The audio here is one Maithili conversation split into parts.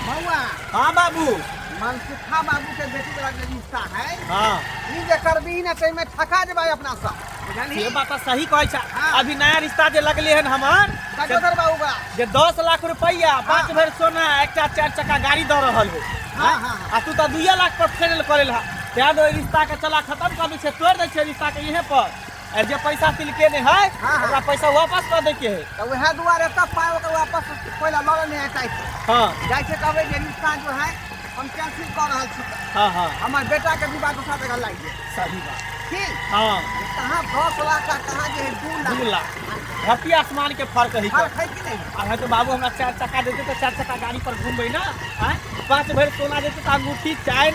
बउआ। हाँ बाबू। मनसुखा बाबू के बेटी वाला जे रिश्ता है, हाँ, ई जे करबी ने ताहिमे ठका जेबै अपना सब, बुझलही? से बात तऽ सही कहै छै। हाँ। अभी नया रिश्ता जे लगले हन हमर गजोधर बाबू बा जे 10 लाख रुपया, 5 भरि सोना, एकटा 4 चक्का गाड़ी दऽ रहल हो। हाँ, हाँ, हाँ। आ तू तऽ 2 लाख पर फाइनल कऽ लेलह, तें ओहि रिश्ता के चला खत्म कऽ दै छै, तोड़ि दै छै रिश्ता के इहे पर, आ जे पैसा तिलके ने है, हाँ, हाँ। ओकरा पैसा वापस कऽ दै के है। तऽ वएह दुआरे तब पाइ ओकर वापस पहिले लऽ लेने है टाइट। हाँ। जाइ छै कहबै जे रिश्ता जो है हम कैंसिल कऽ रहल छी। हाँ हाँ। हमर बेटा के विवाह दोसरा जगह लागि गेल। सही बात। की हाँ। कहाँ 10 लाख आ कहाँ जे है 2 लाख। 2 लाख, धरती आसमान के फर्क है। फर्क है कि नहीं? आ है तो बाबू हमरा 4 चक्का देते तो 4 चक्का गाड़ी पर घूमबै ना, आँय? 5 भरि सोना देते तो अंगूठी, चैन,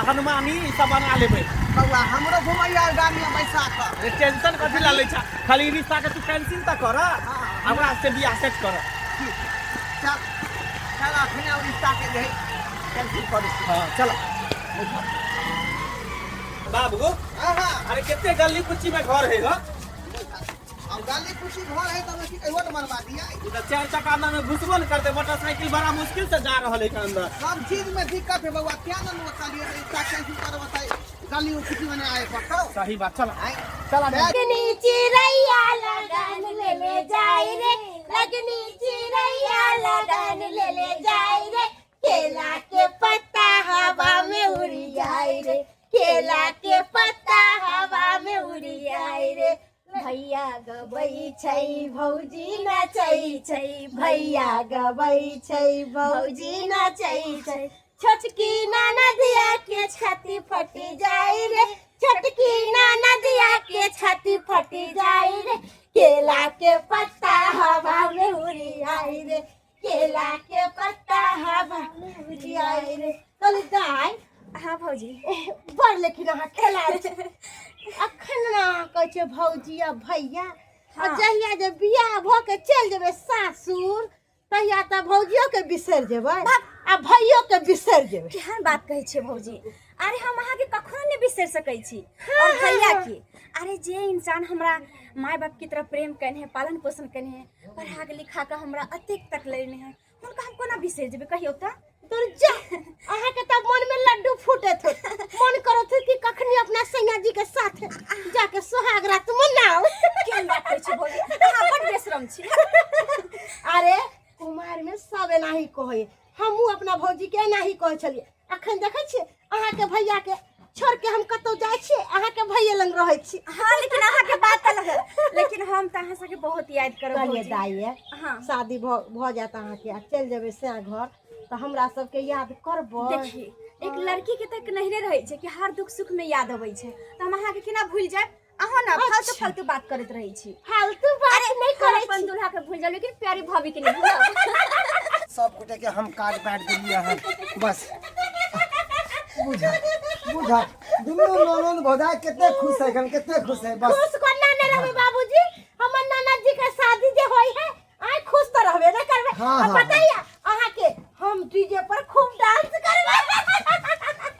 हनुमानी ई सब बना लेबै। बउआ हमरो घुमैया गाड़ी में बैसा कऽ। अरे टेंशन कथी ला लै छा, खाली रिश्ता के तू कैंसिल तऽ कर, हाँ। हमरा से बियाह सेट कर। ठीक, चल चल, अखने ओ रिश्ता के जे है कैंसिल कऽ दै छी। हाँ चल बाबू। हाँ हाँ। अरे कते गली कुची में घर है हो? अब गली कुची घर है तऽ की कहियो ने मनवा दिया। ई तऽ 4 चक्का अंदर में घुसबो न करते, मोटरसाइकिल बड़ा मुश्किल से जा रहल है अंदर। सब चीज में दिक्कत है बउआ, क्या न नु कहलिए रिश्ता कैंसिल करब तऽ गली कुची में नहीं आए पड़तौ। सही बात, चल आँय? चल। लगनी चिड़ैया लगन ले ले जाय रे, लगनी चिड़ैया लगन ले ले जाय रे, केला के पत्ता हवा में उड़ी जाय रे, केला के पत्ता हवा में उड़ी जाय रे। भैया गबै छै भौजी नचै छै, भैया गबै छै भौजी नचै छै, छोटकी ननदिया के छाती फटी जाय रे, छोटकी ननदिया के छाती फटी जाय रे, केला के पत्ता हवा में उड़ी आय रे, केला के पत्ता हवा में उड़ी आय रे। कहली दाइ। हाँ भौजी। बड़ लेकिन अहाँ खेला अखन ना अहाँ कहै छियै भौजी आ भैया, आ हाँ। जहिया जे बियाह भऽ के चलि जेबै सासुर तहिया तऽ भौजियो के बिसरि जेबै आ भैयो के बिसरि जेबै। केहन बात कहै छियै भौजी, अरे हम अहाँके कखनो नहि बिसरि सकै छी और भैया के। अरे जे इंसान हमरा माय बाप के तरह प्रेम केने है, पालन पोषण केने है, पढ़ा के लिखा के हमरा अतेक तक लेने है, हुनका हम कोना बिसरि जेबै कहियौ तऽ? दूर जा, अहाँके तऽ मन में लड्डू फूटत होत, मन करत होत कि कखनी अपना सैया जी के साथ जाके सुहाग रात मनाओ। केहन बात कहै छी भौजी, अहाँ बड बेशरम छी। अरे कुमार में सब एनाही कहै, हमहूँ अपना भौजी के एनाही कहै छलियै। अखन देखै छियै अहाँके भैया के छोड़ के हम कतौ जाइ छियै, अहाँके भैये लग रहै छी। हाँ लेकिन अहाँके बात अलग है, लेकिन हम तऽ अहाँ सबके बहुत याद करब कहलियै भौजी। दाइ, हाँ। शादी भऽ जायत अहाँके आ चलि जेबै सैं घर तऽ हमरा सबके याद करबै? देखिए एक लड़की के तक नहिरे रहै छै कि हर दुख सुख में याद अबै छै, तऽ हम अहाँके केना भूलि जायब? अहाँ ना फालतू अच्छा। फालतू बात करैत रहै छी। फालतू बात नहि हम करै अपन छी। दूल्हा के भूल जायब लेकिन प्यारी भाभी के नहीं भूलब। सब गोटे के हम काज बांटि देलियै हन, बस बुझा बुझा दुनू ननद भौजाइ कते खुश है एखन, कते खुश है बस। खुश कोना नहि रहबै बाबूजी, हमर ननद जी के शादी जे होई है आइ खुश तऽ रहबे ने करबै। हाँ, आ हाँ, पता है अहाँके हम डीजे पर खूब डांस करबै।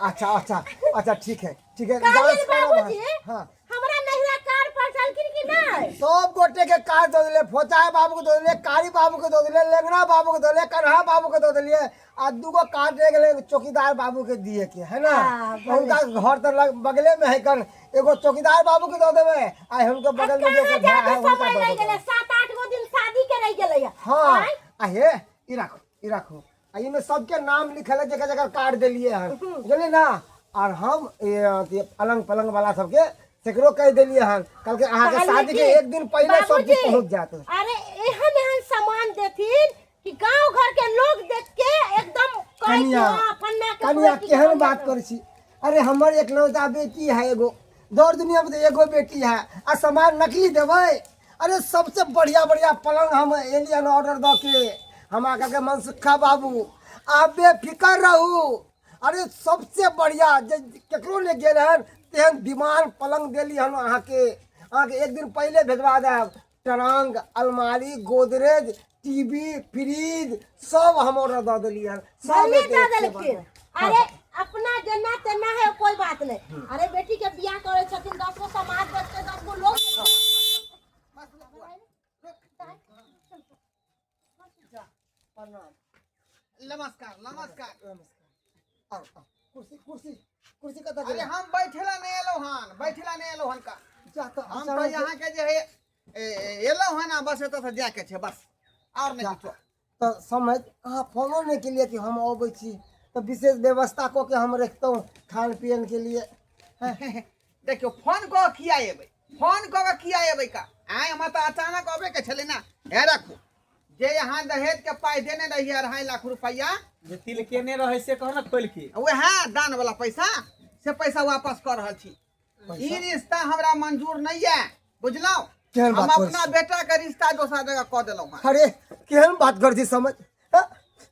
अच्छा अच्छा अच्छा, ठीक है ठीक है। कहलियै डांस करब अहाँ। बाबूजी। हाँ। हमरा नहिरा कार पहुँचलखिन कि नहि? सब गोटे के कार दऽ देलियै, फोचाय बाबू के दऽ देलियै, कारी बाबू के दऽ देलियै, लेंगड़ा बाबू के दऽ देलियै, कन्हा बाबू के दऽ देलियै, आ दूगो कार रहि गेलै चौकीदार बाबू के दिए के है ना। हाँ, भले। हुनका घर तऽ बगले में है कन, एगो चौकीदार बाबू के दऽ देबै आ हुनके बगल में जे कहाँ ओकर भाय जाके है हुनका समय दऽ रहि देबै। गेलै, 7-8 गो दिन शादी के रहि गेलै है। हाँ। आँय? आ हे ई राखू ई राखू, आ इमे सबके नाम लिखल है जकर जकर कार्ड देलिए हन, बुझलिए ना। और हम ये अथी अलंग पलंग वाला सबके सेकरो कह देलिए हन, कहलकै अहाँके कहलिए शादी के कि एक दिन पहिले सब चीज बाबूजी, पहुंच जायत। अरे एहन एहन सामान देथिन कि गांव घर के लोग देख के एकदम कहै कि कनिया, हाँ, फन्ना के कनिया बेटी के केहन बढ़िया बात करै छी? अरे हमर एकलौता बेटी है एगो, दौड़ दुनिया में तो एगो बेटी है, आ सामान नकली देबै? अरे सबसे बढ़िया बढ़िया पलंग हम एलियन ऑर्डर दऽ के हमरा कहलकै मनसुखा बाबू आप बेफिक्र रहू, अरे सबसे बढ़िया जे केकरो नहि गेल हन तेहन विमान पलंग देली हन अहाँके, अहाँके एक दिन पहिले भेजवा देब। ट्रंक, अलमारी, गोदरेज, टीवी, फ्रिज सब हम ऑर्डर दऽ देलियै हन, सब भले एते दऽ एते देलखिन। बढ़िया। अरे अपना जेना तेना है कोई बात नहीं, अरे बेटी के बियाह करे छथिन 10 गो समाज बचते 10 गो लोग। प्रणाम। नमस्कार नमस्कार। नमस्कार। आउ आउ, कुर्सी कुर्सी कुर्सी कतऽ अरे गेलै? हम बैठला नहीं एलौ हन, बैठला नहीं एलौ हन का। जा तऽ हम तो अचानक यहाँ के जे है एलौ हन आ बस एतऽ से जाके छै बस, और नहीं जा। किछो। तऽ समय अहाँ फोनो नहि केलियै कि हम अबै छी, तऽ विशेष व्यवस्था कऽ के हम रखितहुँ खान पियन के लिए। देखियौ फोन कऽ किया एबै, फोन कऽ के किया एबै का? आइ हमरा तऽ अचानक अबै के छलै ना। हे राखू जे यहाँ दहेज के पाइ देने रहियै 2.5 लाख रुपया, जे तिल केने रहे से कहो ना खोल के, वएह दान वाला पैसा से पैसा वापस कऽ रहल छी। ई रिश्ता हमरा मंजूर नहीं है, बुझलहुँ? केहन हम बात करै अपना छी? बेटा के रिश्ता दोसर जगह कऽ देलहुँ हन। अरे केहन बात करै छी समझ? हाँ?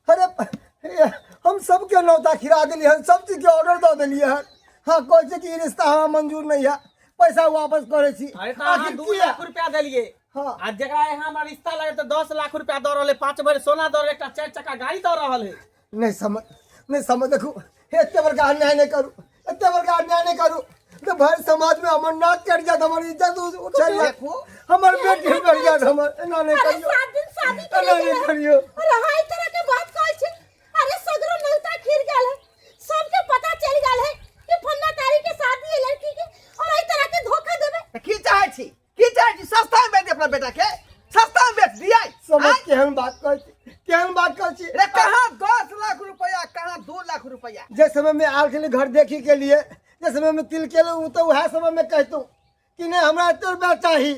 अरे हम सबके नौता खिला देलियै हन, सब चीजके ऑर्डर दऽ देलियै हन। हाँ कहै छै कि ई रिश्ता हमरा मंजूर नहीं है, पैसा वापस करै छी। अरे तऽ अहाँ आखिर 2 किया? लाख रुपया देलियै। हाँ। आ जकरा यहाँ हमरा रिश्ता लगे तऽ 10 लाख रुपया दऽ रहल है, 5 भरि सोना दऽ रहल, एकटा 4 चक्का गाड़ी दऽ रहल है। नहीं समझ, नहीं समझ, देखू एते बड़का अन्याय नहीं करू, एते बड़का अन्याय नहीं करू तो भर समाज में हमर नाक कट जात, हमर इज्जत उछल जात, देखू। हमर बेटी मर जात, हमर एना नहीं अरे करियो, 7 दिन शादी एना करे नहीं करियो। अरे हाय तरह के बात कहै छै। अरे सगरो नौता खिर गेल है, सबके पता चल गेल है कि फन्ना तारीख के शादी है लड़की के, और एहि तरह के धोखा देबे। तऽ की चाहै छी, की चाहै छी? सस्ता में बेच दे अपना बेटा के, सस्ता में बेच दियै। समझ आँय? केहन बात कहै छी, केहन बात कहै छी? रे कहाँ 10 लाख रुपया, कहाँ 2 लाख रुपया। जे समय में आयल छलै घर देखी के लिए, जे समय में तिल केलहुँ, ओ तऽ वएह समय में कहितहुँ कि नहि हमरा एते रुपया चाही,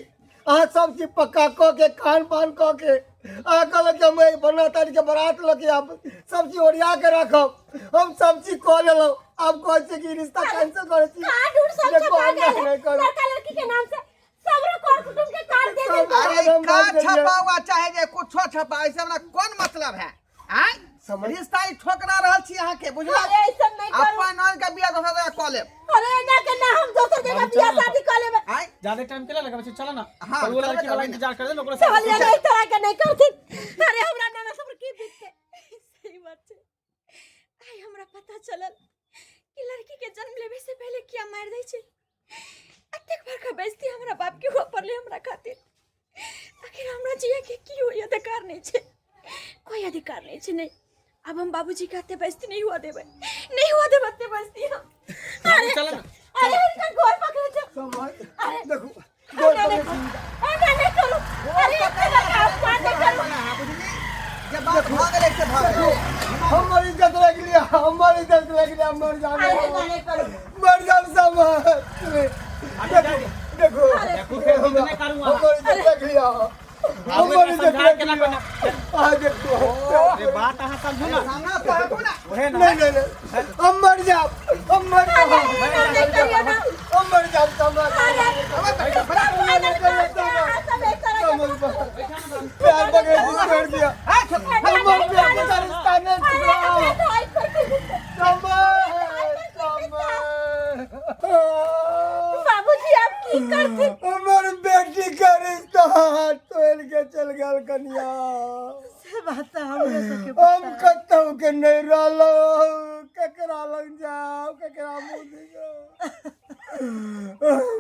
अहाँ सब चीज पक्का कऽ के खान पान कऽ के अहाँ कहलक कि हम एहि फलना तारीख के बारात लऽ के आब, सब चीज ओरिया के राखब, हम सब चीज कऽ लेलहुँ, आब कहै छियै कि रिश्ता कैंसिल करै छी। कार्ड उड सब देखो, छपा अन्याय गेल है नहि करू। लड़का लड़की के नाम से, सबरो कर कुटुंब के कार्ड दे सब देलकै। अरे हम का बात करियै। छपा हुआ चाहे जे कुछो छपा, ऐसे हमरा कोन मतलब है? आँय? समझ- रिश्ता ई ठोकरा रहल छी अहाँ के, बुझलहुँ? अरे ऐसा नहीं करू। अपन नन के बियाह दोसर जगह कऽ लेब। अरे ना के ना हम दोसर जगह बियाह शादी कर लेबै। आँय? ज्यादा टाइम के लगबै छै, चलो ना। हाँ, पर वो चलबे लड़की वाला करबै ना। इंतजार कर दे ना, ओकरा चलिए नहीं तरह के नहीं करथिन। अरे हमरा नाना सब की बीतते। सही बात छै। आइ हमरा पता चलल कि लड़की के जन्म लेवे से पहले किया मारि दै छै। एतेक बड़का बेइज्जती हमरा बाप के हुआ पड़लै हमरा खातिर। आखिर हमरा जिया के की होई अधिकार नहीं छै, कोई अधिकार नहीं छै। नहीं अब हम बाबूजी के एते बेइज्जती नहीं हुआ देबै, नहीं हुआ देबै एते बेइज्जती हम। अरे चलो ना। अरे इनका गोर पकड़े छै। समझ अरे देखू गोर ना पकड़ै नहीं छी। करू, ना नहीं करू। अरे एते बड़का अपमान नहीं करू। हाँ, बुझली? जे बात भऽ गेलै से भऽ गेलै। हमर इज्जत रख लिया, हमर इज्जत रख लिया, मर जाब, अरे ना नहीं करू। मर जाब समझ। देखू देखू देखू, फेर जिद नहि करू अहाँ। हमर इज्जत रख लिया, हमर इज्जत समझा रख के ना लिया। अहाँ देखू। अरे बात अहाँ समझू ना। सामना से हटू ना। ओहे ना। नहीं नहीं नहीं, हम मर जाब, हम मर जाब, ना नहीं करियो ना। हम मर जाब समझ। अरे अबे बेटा, बड़ा अपमान नहीं करू। अहाँ सब एक तरह के समझ प्यार पकड़े छोड़ दिया, हाँ, छोड़। हमर बेटी का रिश्ता नहीं अरे टुकराओ। हमरा तो आई करके बीतते। समझ समझ बाबूजी आप की करथिन? हमर बेटी का रिश्ता तोड़ के चल गेल कनिया। से बात तऽ हमरो सबके हम कतौ के नहीं रहलो, केकरा लग जाओ, केकरा मुँह दिखाओ।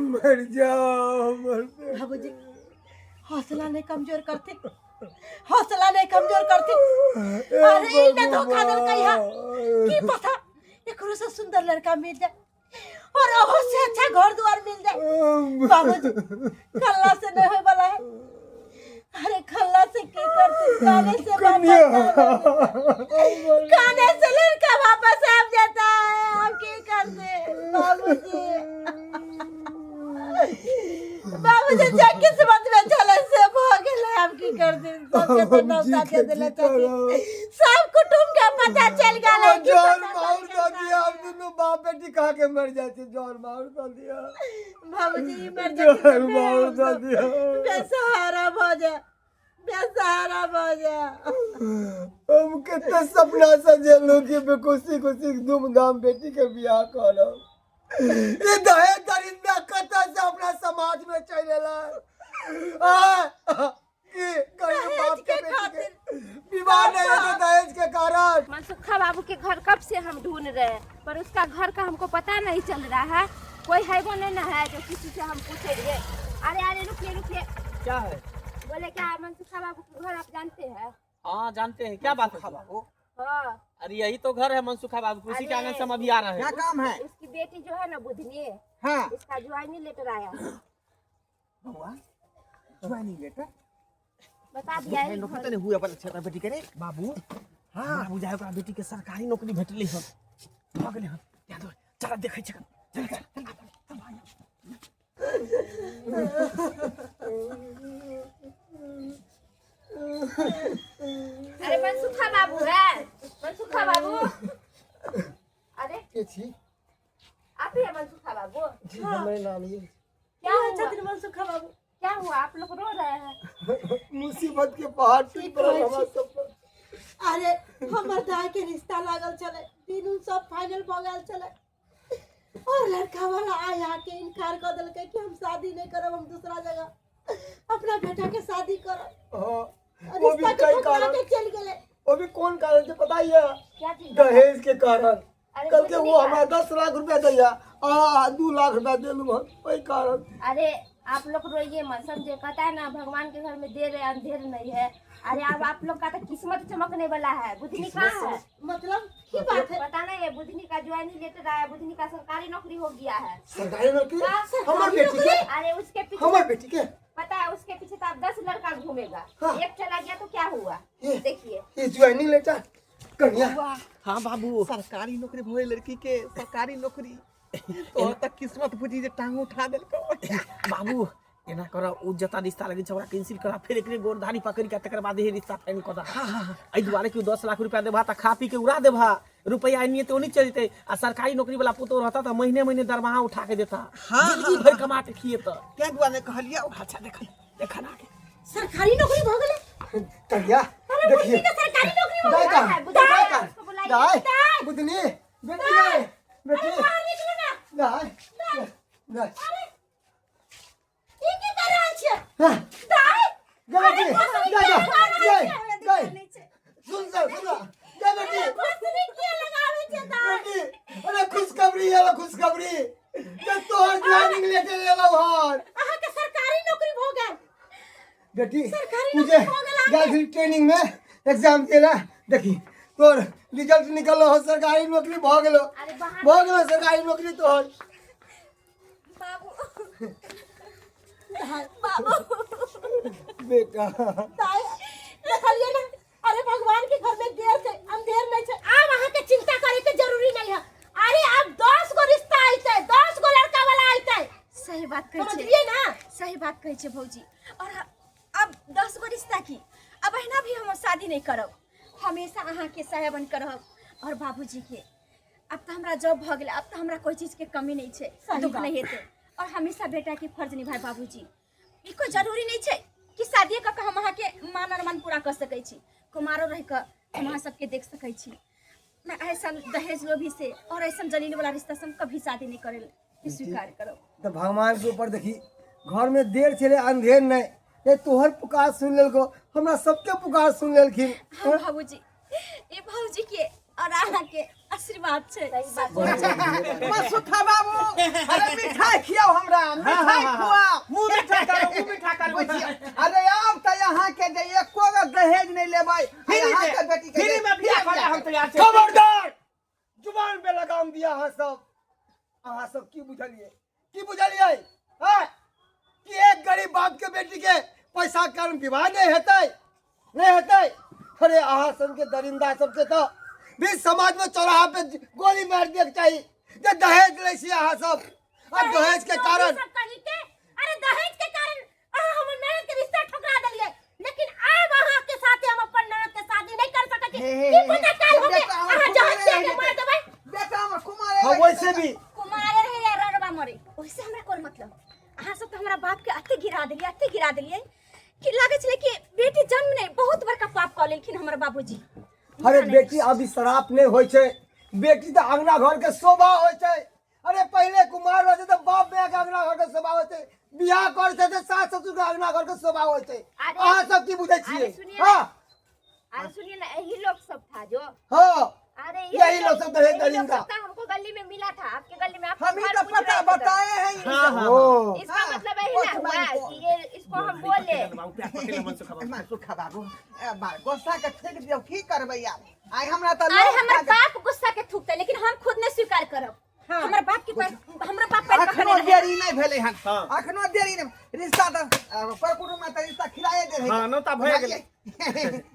मर जाओ मर जाओ। बाबूजी हौसला नहीं कमजोर करथिन, हौसला नहीं कमजोर करथिन। अरे ई ने धोखा देलकै है, की पता एकरो से सुंदर लड़का मिल जाए और ओहो से अच्छा घर द्वार मिल जाए। बाबूजी खल्ला से नहीं होए वाला है। अरे खल्ला से की करथिन? काने से वापस आवे, काने से लड़का वापस आ जाता है, हम की करते बाबूजी? बाबूजी जे किस्मत में चले से भ गेलै, हम की करते? सबके तो नौता दे देले छथिन, सब कुटुंब के पता चल गेलै कि जहर पता माउर चल दऽ दिया, हम दुनू बाप बेटी खा के मर जाइ छी। जहर माउर दऽ दिया बाबूजी, ई मर जहर माउर दऽ दिया। बेसहारा भ जा, बेसहारा भ जा। हम कते सपना सजेलहुँ कि खुशी खुशी धूमधाम बेटी के बियाह करब। ई दहेज दरिंदा कतऽ से अपना समाज में चलि एलै? कि गरीब बाप के बेटी के विवाह नहीं होते दहेज के कारण। मनसुखा बाबू के घर कब से हम ढूंढ रहे हैं, पर उसका घर का हमको पता नहीं चल रहा है। कोई है वो नहीं ना है जो किसी से हम पूछेंगे। अरे अरे रुकिए रुकिए, क्या है? बोले क्या मनसुखा बाबू के घर आप जानते हैं? हाँ जानते हैं। क्या बात है बाबू? हाँ। अरे यही तो घर है मनसुखा बाबू, उसी के आंगन से हम अभी आ रहे क्या हैं। काम है? उसकी बेटी जो है ना बुधनी, हाँ। इसका ज्वाइनिंग लेटर आया है। बउआ, ज्वाइनिंग लेटर? बता दिया है। नौकरी तो नहीं हुआ पर अच्छा बेटी के रे। बाबू, हाँ बाबू जाए ओकरा बेटी के सरकारी नौकरी भेटलै हन, भऽ गेलै हन। ध्यान दो, चल देखै छियै। चल चल चल, चल भाई। अरे मनसुखा बाबू है, मनसुखा बाबू। अरे के छी? आप ही है मनसुखा बाबू? जी, हमरे नाम ये। क्या हुआ? छथिन मनसुखा बाबू। क्या हुआ, आप लोग रो रहे हैं? मुसीबत के पहाड़ टूट पड़ल हमरा सब पर। अरे हमर दाय के रिश्ता लागल छलै, दिन उन सब फाइनल भऽ गेल छलै, और लड़का वाला आय आके इनकार कऽ देलकै कि हम शादी नहीं करब, हम दूसरा जगह अपना बेटा के शादी करब। हाँ, वो भी रिश्ता के कई ठुकरा कारण के चल गेलै। वो भी कौन कारण से पता ही है? क्या चीज? दहेज के कारण। अरे कल के बुझली वो का? हमरा 10 लाख रुपया दैया, आ 2 लाख रुपया देलू हम, ओहि कारण। अरे आप लोग रोइए मत, समझे? पता है ना भगवान के घर में देर है अंधेर नहीं है। अरे अब आप लोग का तो किस्मत चमकने वाला है। बुधनी कहाँ है? मतलब की बात है? पता नहीं है, बुधनी का ज्वाइनिंग लेटर आया, बुधनी का सरकारी नौकरी हो गया है। सरकारी नौकरी? हाँ, हमर बेटी के? अरे उसके पीछे, हमर बेटी के पता है उसके पीछे तो आप 10 लड़का घूमेगा। हाँ। एक चला गया तो क्या हुआ? ये। देखिए ये ज्वाइनिंग लेटर कन्या। हाँ बाबू, सरकारी नौकरी भोले लड़की के सरकारी नौकरी तो तक किस्मत बुझी जे टांग उठा देलको। बाबू एना कर, उ जता रिश्ता लगे छै ओकरा कैंसिल करा, फेर एकरे गोरधारी पकड़ के तकर बाद हे रिश्ता फाइनल कऽ दहा। एहि दुआरे कि 10 लाख रुपया देबहा तऽ खा पी के उड़ा देबहा, रुपया एनिए तऽ ओनी चलि जेतै, आ सरकारी नौकरी वाला पुतोह रहता तऽ महीने महीने दरमाहा उठा के देता। हाँ, जिंदगी भरि कमा के खिएता। क्या दुआरे कहलियै? अच्छा देख देख ना के सरकारी नौकरी भऽ गेलै। कन्या अरे देखिए बुधनी के सरकारी नौकरी भऽ दाय गेलै। का है, बुधनी दाय है, का उसको बुलाइए। दाय बुधनी बेटी के बेटी बाहर निकलू ना। दाय दाय अरे ई की कर रहल छियै? हाँ, दाय गे बेटी, अरे जा जा भोसड़ी गए किया गए सुन सर सुन गे बेटी, भोसड़ी किया लगाबै छै दाय? बेटी अरे खुशखबरी एलो, खुशखबरी जे तोहर ज्वाइनिंग लेटर एलो हन। अहाँ के सरकारी नौकरी भऽ गेल। बेटी सरकारी तुझे नौकरी भऽ गेल अहाँके। गेल ट्रेनिंग में एग्जाम देला, देखी तोर रिजल्ट निकललो हो, सरकारी नौकरी भऽ गेलो, अरे बाहर भऽ गेलो सरकारी नौकरी तोहर। बाबू बाबू बेटा दाय देखलियै ना, अरे भगवान के घर में देर छै अंधेर नहीं छै, आब अहाँ के चिंता करे के जरूरी नहीं है। अरे अब 10 गो रिश्ता अइतै, 10 गो लड़का वाला अइतै। सही बात कहै छै। समझलियै ना? सही बात कहै छै भौजी। और अब 10 गो रिश्ता की, अब अहिना भी हम शादी नहीं करब, हमेशा अहाँ के साया बन कर रहब और बाबूजी के। अब तो हमरा जॉब भऽ गेलै, अब तो हमरा कोई चीज के कमी नहीं छै, सही दुख बात। नहीं हेतै, और हमेशा बेटा के फर्ज निभाए बाबूजी। ई कोई जरूरी नहीं छै कि शादी कऽ के हम अहाँ के मान अरमान पूरा कर सकै छी, कुमारो रहि कऽ हम अहाँ सबके देख सकै छी। मैं ऐसा दहेज लोभी से और ऐसा जलील वाला रिश्ता से हम कभी शादी नहीं करे स्वीकार करब। तऽ भगवान के ऊपर देखी घर में देर छलै अंधेर नहीं, ये तोहर पुकार सुन लेलको, हमरा सबके पुकार सुन लेलखिन। हाँ बाबूजी, ये भौजी के और अहाँ के आशीर्वाद छै। मनसुखा बाबू, अरे मिठाई खियाओ हमरा, मिठाई खुआओ। मुँह मीठा करो, मुँह मीठा करो। बुझियौ, अरे आब तऽ यहाँ के जे एको गो दहेज नहीं लेबै, फ्री यहाँ में के बेटी के फ्री में बियाह करे हम तैयार छी। खबरदार, जुबान पे लगाम दिया अहाँ सब। अहाँ सब की बुझलियै, की बुझलियै हैं कि एक गरीब बाप के बेटी के पैसा के कारण विवाह नहीं हेतै, नहीं हेतै। अरे अहाँ सबके दरिंदा सबके तऽ भी समाज में चौराहा पे गोली मार दिए के चाही जे दहेज लै छी अहाँ सब, आ दहेज के कारण। सब कही के, अरे दहेज के कारण अहाँ हमर ननद के रिश्ता ठुकरा देलियै, लेकिन आब अहाँ के साथे हम अपन ननद के शादी नहीं कर सकैत छी। हे, हे, की हे, पता काल्हि होके बेटा हमर अहाँ जहर कुमारे दे के रहि मार जेतै। देबै। बेटा हमर कुमारे हाँ, रहि वैसे जेतै। भी कुमारे रहे या रड़वा मरे, ओहिसे हमरा कोन मतलब। अहाँ सब तऽ हमरा बाप के अते गिरा देलियै, अते गिरा देलियै कि लागै छलै कि बेटी जन्म नहि बहुत बड़का पाप कऽ लेलखिन हमर बाबूजी। अरे बेटी अभी शराप नहीं होइ छै, बेटी तऽ अंगना घर के शोभा होइ छै। अरे पहिले कुमार रहै छै तऽ बाप माय के अंगना घर के शोभा होइ छै, बियाह करै छै तऽ सास ससुर के अंगना घर के शोभा होइ छै। अरे- अहाँ सब की बुझै छियै? अरे सुनिए ना। हाँ अरे सुनिए ना, यही लोग सब था जो। हाँ, अरे यही लोग सब दहेज यही लोग दरिंदा। सब था, हमको गली में मिला था, आपके गली में। आप हम ही घर तो पूछ पता रहे थे। बताए हैं। हाँ, हाँ, ओ इसका हाँ, मतलब यही ना पोस्टमैन हुआ को। कि ये इसको उसको हम बोले। बाबू प्यार पकड़ ले मनसुखा बाबू। मनसुखा बाबू, ए, बा गुस्सा के फेंक दियौ, की करबै आब? आइ हमरा तऽ अरे लोभ हमर खा गेल। बाप गुस्सा के थूकते, लेकिन हम खुद नहीं स्वीकार करब। हमर बाप के पैर, हमरा बाप पैर अखनो पकड़ने रहे। देरी नहीं भेलै हन। हाँ। अखनो देरी नहीं, रिश्ता तऽ पर कुटुम्ब में तऽ रिश्ता खिलाए दे रहे। हाँ, नौता भए गेलै।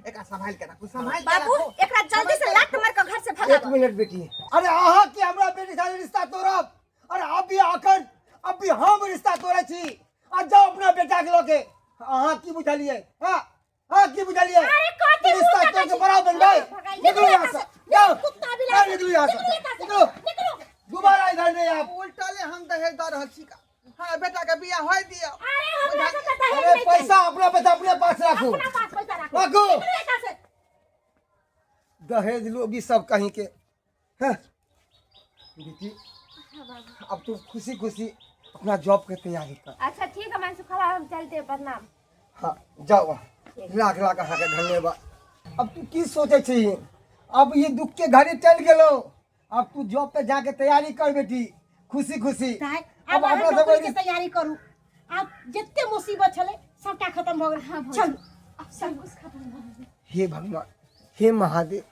एकरा संभाल के राखू, संभाल के बाबू राखू। एकरा जल्दी से लात मार के घर से एक भगाबो। मिनट बेटी, अरे अहाँ के हमरा बेटी साथे रिश्ता तोड़ब? अरे अभी अखन अभी हम रिश्ता तोड़ै छी, आ जाओ अपना बेटा के लऽ के। अहाँ की बुझलियै? हाँ हाँ, की बुझलियै? अरे कथी रिश्ता मुँह तोड़ के तकै छी? बड़ा बनबै। भगाइ। निकलू यहाँ से, जाओ। कुत्ता बिलाइ। जाओ, निकलू यहाँ से। निकलू एतऽ से। निकलू। निकलू। दोबारा इधर नहीं आप। उल्टले हम दहेज दऽ रहल छी का? हाँ, बेटा के बियाह होय दियौ। अरे हमरा से तऽ दहेज अरे नहि चाही। पैसा, अपना पैसा अपने पास राखू। अपना पास पैसा राखू। राखू। निकलू एतऽ से। दहेज लोग सब कहीं के हैं। बेटी, अब तू खुशी खुशी अपना जॉब के तैयारी कर। अच्छा ठीक है मनसुखा बाबू, हम चलते हैं, प्रणाम। हाँ जाओ, लाख लाख अहाँ के धन्यवाद। अब तू की सोचे छी? अब ये दुख के घड़ी चल गेलो, अब तू जॉब पे जाके तैयारी कर बेटी, खुशी खुशी। दाइ, अब आब अहाँ अपना सब नौकरी के तैयारी करू। आब जते मुसीबत छलै सबटा खत्म भऽ गेल। चलू। अब सब कुछ खत्म भऽ गेल। हे भगवान, हे महादेव।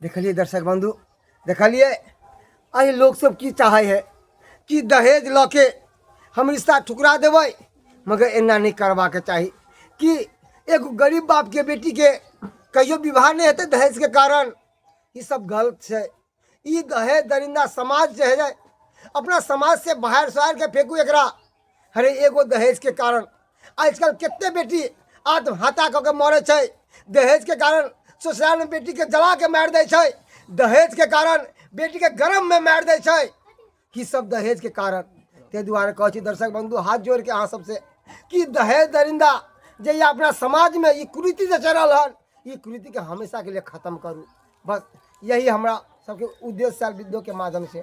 देखलिए दर्शक बंधु, देखलिए अरे लोग सब की चाहे है कि दहेज लऽ के हम रिश्ता ठुकरा देबै, मगर एना नहीं करबाके चाही कि एगो गरीब बाप के बेटी के कहियो विवाह नहीं हेतै दहेज के कारण। ई सब गलत छै। ई दहेज दरिंदा समाज जे है, अपना समाज से बाहर सहार के फेंकू एकरा। अरे एगो दहेज के कारण आजकल कते बेटी आत्महत्या कऽ के मरै छै। दहेज के कारण ससुराल में बेटी के जला के मारि दै छै। दहेज के कारण बेटी के गर्भ में मारि दै छै। ई सब दहेज के कारण। ताहि दुआरे कहै छी दर्शक बंधु, हाथ जोड़ के अहाँ सबसे कि दहेज दरिंदा जे ये अपना समाज में ई कुरीति जे चलल हन, ई कुरीति के हमेशा के लिए खत्म करू। बस यही हमरा सबके उद्देश्य वीडियो के माध्यम से।